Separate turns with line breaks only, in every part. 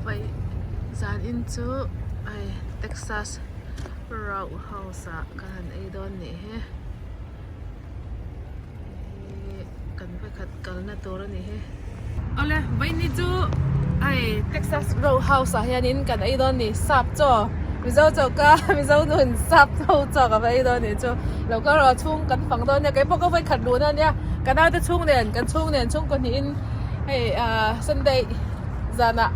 Vai zan in chu hei Texas Roadhouse ah kan han ei dawn nih hi hei kan vekhat kalna tur a nih hi. Awle vaini chu hei Texas Roadhouse ah hianin kan ei dawn a ni sap chaw Mizo chaw ka Mizo nu in sap ho chaw ka va ei dawn a nih chu lo kal rawh chhung kan fang dawn nia keipawh ka vawikhat luhna a nia ka naute chhung nen kan chhung nen chhungkaw hnihin hei ah Sunday zanah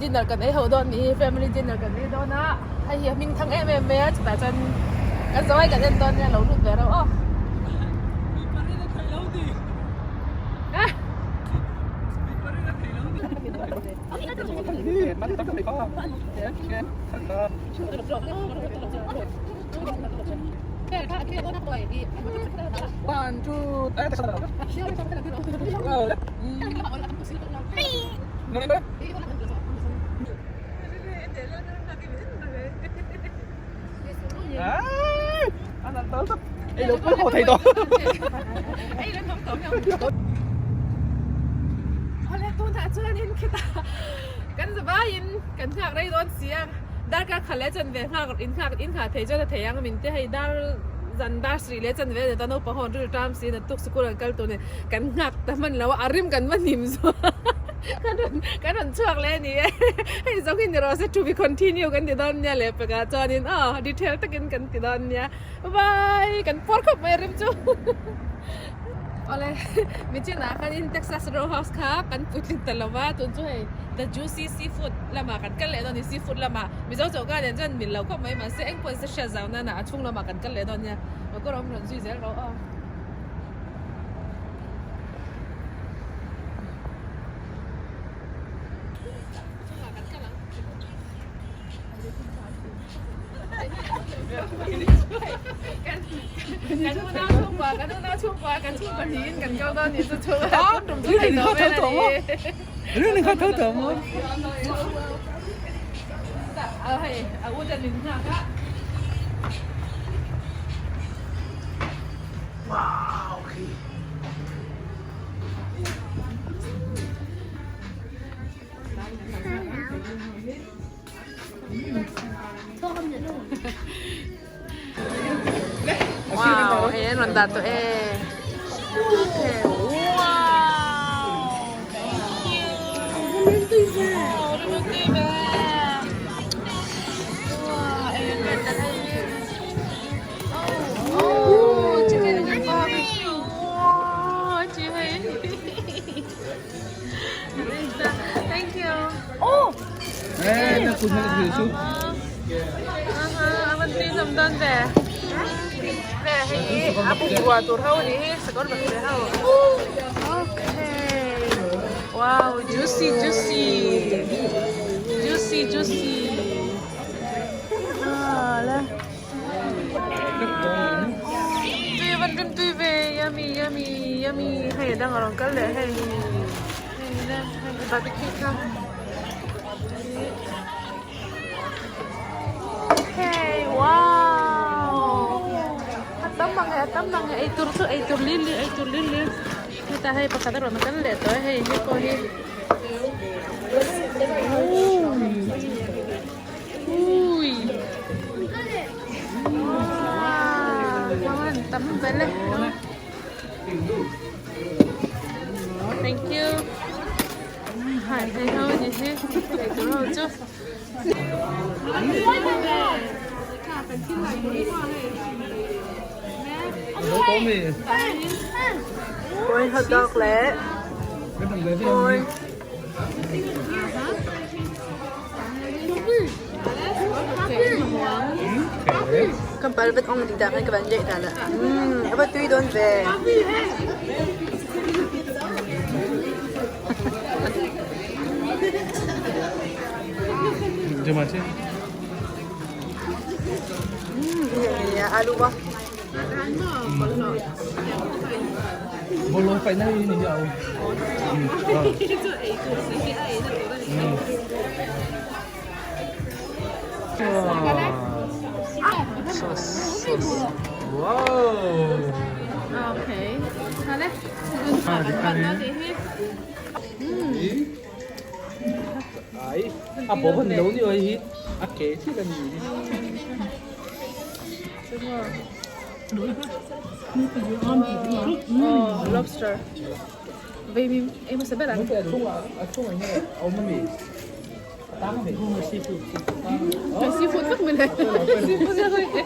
dinner kan ei ho dawn a nih hi family dinner kan ei dawn a hei hi a hming thang em em mai a chutah chuan kan zawai kan en dawn nia lo lut ve reuh aw. Awle tunah chuanin khitah kan zavaiin kan nghak rei dawn si a darkar khat leh chanve nghak in nghak in nghah thei chuan a thei ang min ti hei dar zan dar sarih leh chanve a ni ta naupang ho an rilru ṭam si naktuk sikul an kal tur nen kan nghak ta hman lo a a rim kan va hnim zawk a kan rawn kan rawn chhuak leh a ni e hei zawng hi ni rawh se to be continue kan ti dawn nia leh pekah chuanin aw detail takin kan ti dawn nia bye kan puar khawp mai a rim chu awle michinah khanin Texas Roadhouse kha kan puitling ta lo va tun chu hei the juicy seafood lamah kan kal leh dawn a ni seafood lamah mizo chawhka nen chuan mil lo khawp mai mahse eng pawh se hriat zau nana a chhung lamah kan kal leh dawn nia motor awm rawn zui zel rawh aw. Wow, hei an rawn dah tawh e. Wow! Thank you. Wow, rimawti ve. Wow, hei an rawn dah hei. Oh, chicken with barbecue. Wow, chi hei. Thank you. Oh.
Ê, nó cũng nó thì xuống.
Avan tui hlawm dawn ve. Ve hei a bungrua tur ho ni hi sakawr bakle ho. Okay. Wow, juicy juicy. Juicy juicy. Ah, la. Tui avan rim tui ve yummy yummy yummy hei a dang a rawn kal leh hei hei le hei barbecue kha okay wow a tam mang e a tam mang e eitur chu eitur lir lir eitur lir lir hetah hei pakhat a rawn kal leh tawh a hei hei pawh hi Ui. Wow, tắm về lên. Thank you. Hải hay hơn như thế. Để tôi rồi chứ. Ôi hot dog leh. Ôi.
Kan pal vet ong ding tak ka ban jai ta la. Um aba tui don ve.
Jama che.
Ya alu ba.
Bolo phải nơi ni jau. Sauce sauce. Wow.
Okay. Hale.
Ai, a bawp an lo ni hi a ke thil a ni.
Oh, lobster. Baby, ei hmasa ber ang.
A chungah a chungah hian a awm ami. A tang ve. Seafood.
Seafood vek mile. Seafood vek mile.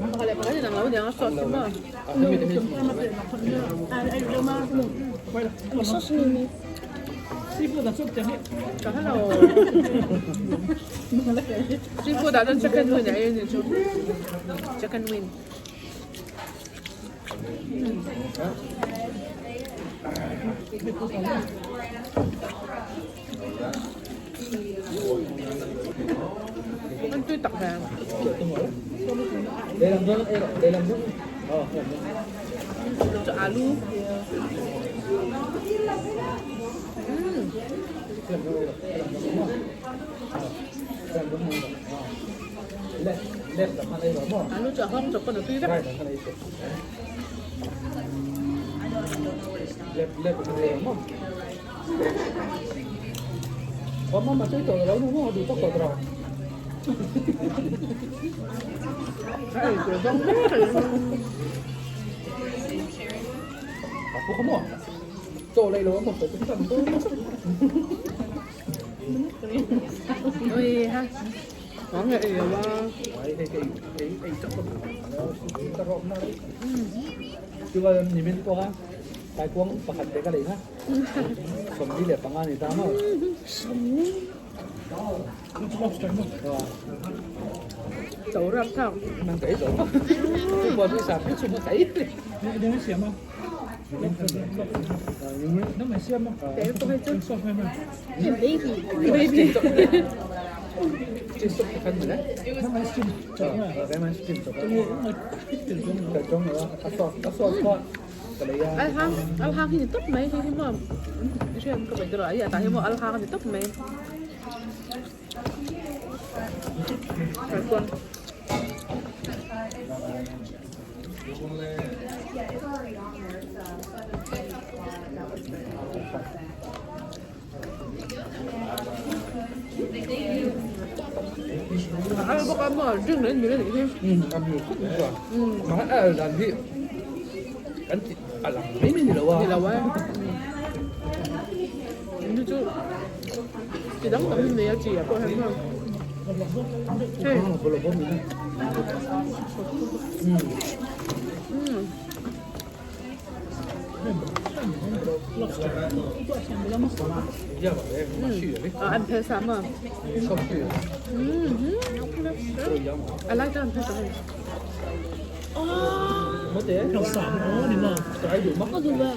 Pakhat leh pakhat in ang lo aniang a sauce hi maw. Ka hello. Seafood ah chuan chicken wing a ei a nih chu. Chicken wing. An tui tak ve. Chu alu. Alu chu a hawng chawp pawn a tui vek. Ui ha. Có nghệ nhiều quá. Chấu rap thak. Té có hay chứ. Baby. Al hang al hang hi ni tawp mai hei hi maw hriat ka paih deuh a ai tah hi maw al hang a ni tawp mai kaikuang. A al bawk a maw drink leh in mil a nih hi. Ni lo a ni chu chi dang dang in nei a chi ah pawh hian maw hei an phel sa maw I like that an phel sa hei.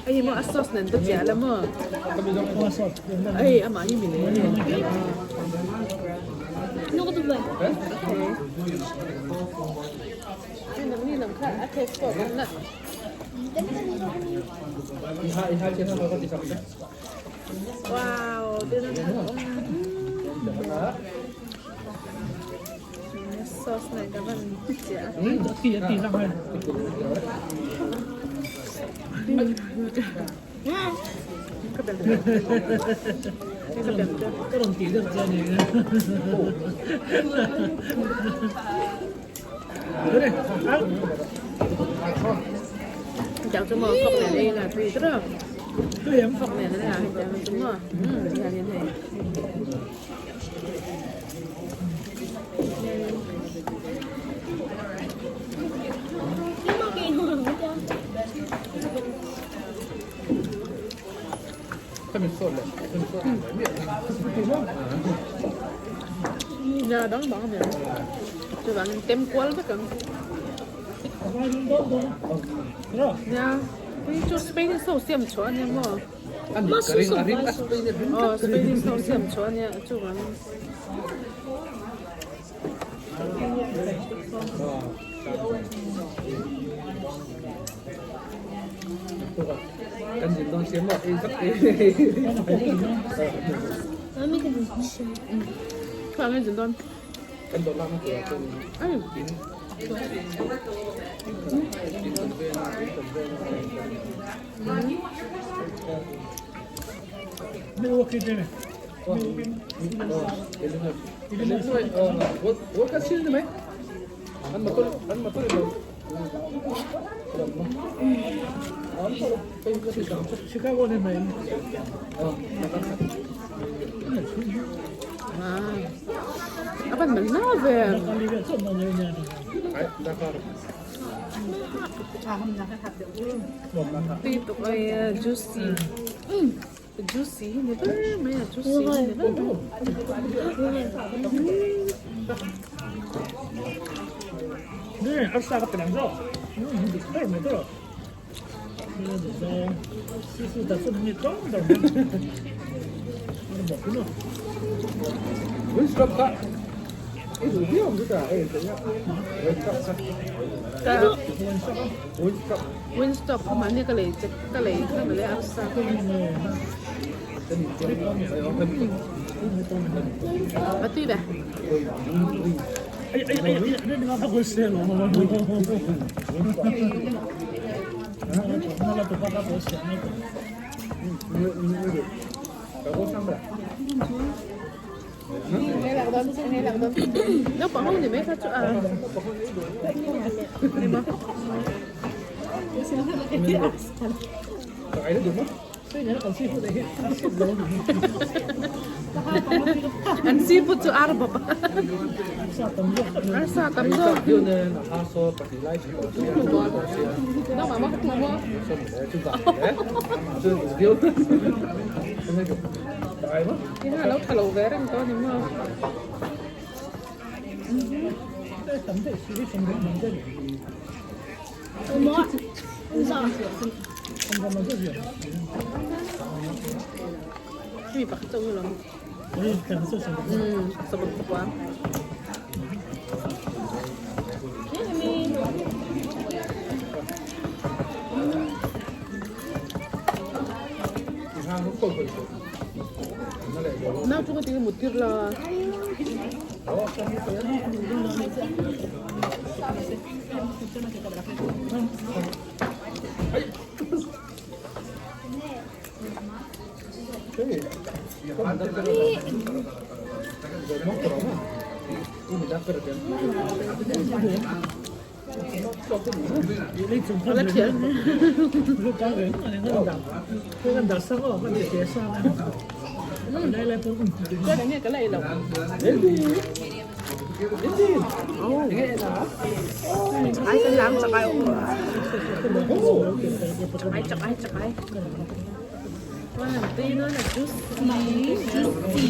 Hei maw a sauce nen te chiah la maw hei amah hi mi lei a ni. Wow, sauce này ka van chiah. Ka bel ka bel Chào chú mò phọc này đây là tùy rất là phọc này đây là chào chú mò là như thế. Nhà đón bọn này cho bạn tem qual với cần nhà cái chỗ Spain sâu xem chỗ anh em mà ờ Spain sâu xem chỗ anh em chú bạn Tui tuk ai juicy juicy hi ni ber mai a juicy hi ni ber Wingstop kha mahni ka lei che ka lei kha mawle arsa a tui ve. Naupang ho ni mai kha chu a ni maw. An seafood chu ar bawp a. Arsa tam zawk. Nangmah mah ka tu maw? Tinga lo tha lo ve reng tawh a ni maw? Mi pakhat chauh alawm. Sabawt pakua. Nau chu ka ti mut tir la. La thian. Cái này cái này là Ai kan lam chakai chakai chakai chakai. Tui nó là juicy, juicy, juicy.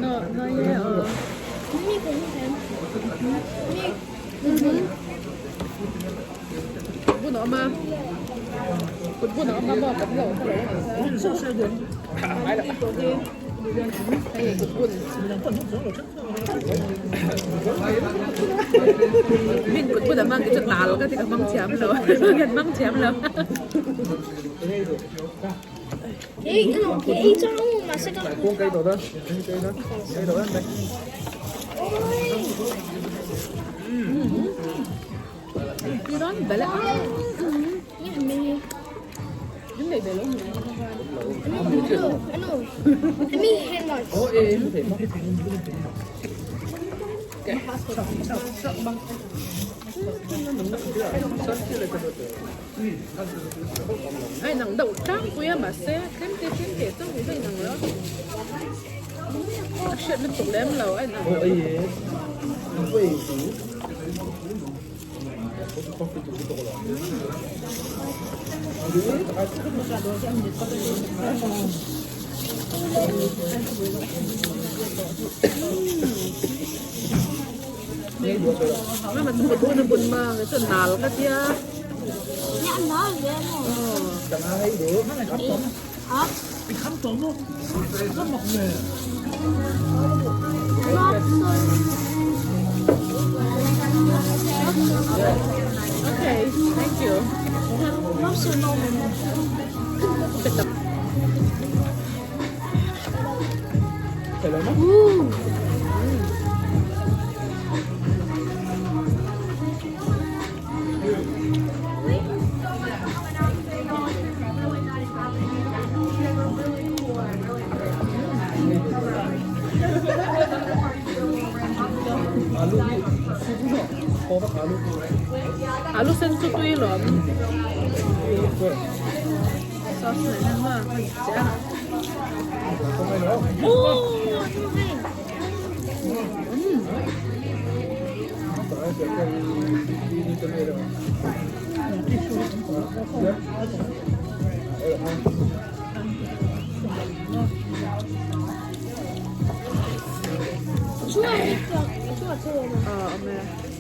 No, no yeah. Bun awm a, kut bun a awm a maw kan lo ka lo a hei kut bun min kut bun a hmang chu nal ka ti ka hmang thiam lo kan hmang thiam lo. Ai nang deuh tlangpui a mahse tlem te tlem te chauh hi a inang lo a hriat lutuk lem lo a inang lo. Mama chu kut bun a bun ma nge chuan nal ka tia. Okay, thank you. Alu sen chu tui lawm. Sauce này ngon mà.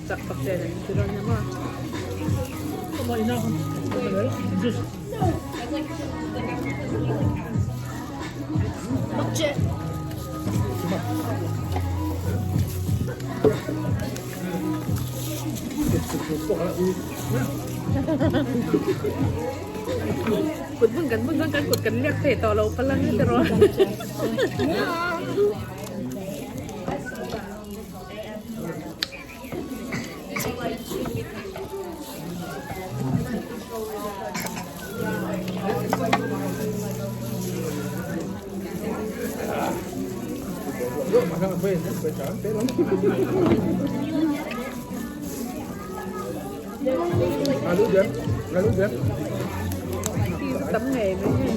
Chak tak che nen ti rawn nia maw. Kut bun kan bun chuan kan kut kan liak thei tawh lo palang ni tiraw. Tấm nghề nữa nha.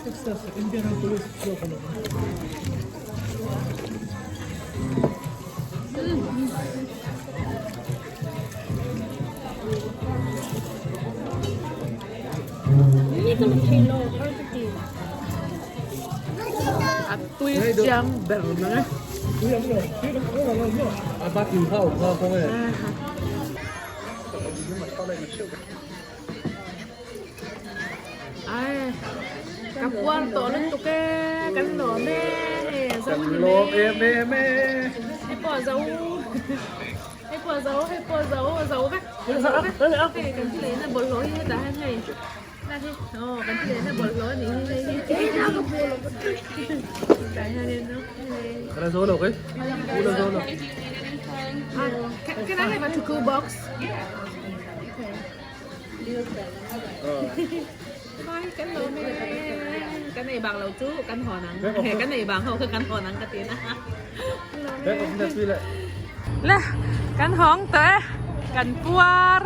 Texas Indianapolis zawk a ni.
A tui chiang ber mai a. Ai, ka puar tawh lutuk e, kan lawm e, hei zo ni mai. Hei pawh zo, hei pawh zo, hei pawh zo, zo vek, zo vek. Hei kan thil eina bawlhhlawh hi hetah hian hei, lai hi, aw kan thil eina bawlhhlawh a nih hi hei hi. Hetah hianin hei. Can I have a to go box? Okay. Mai kan lo me kan ei bang lo chu kan hawn ang kan ei bang ho kha kan hawn ang ka ti na le kan hawng tawh e kan puar.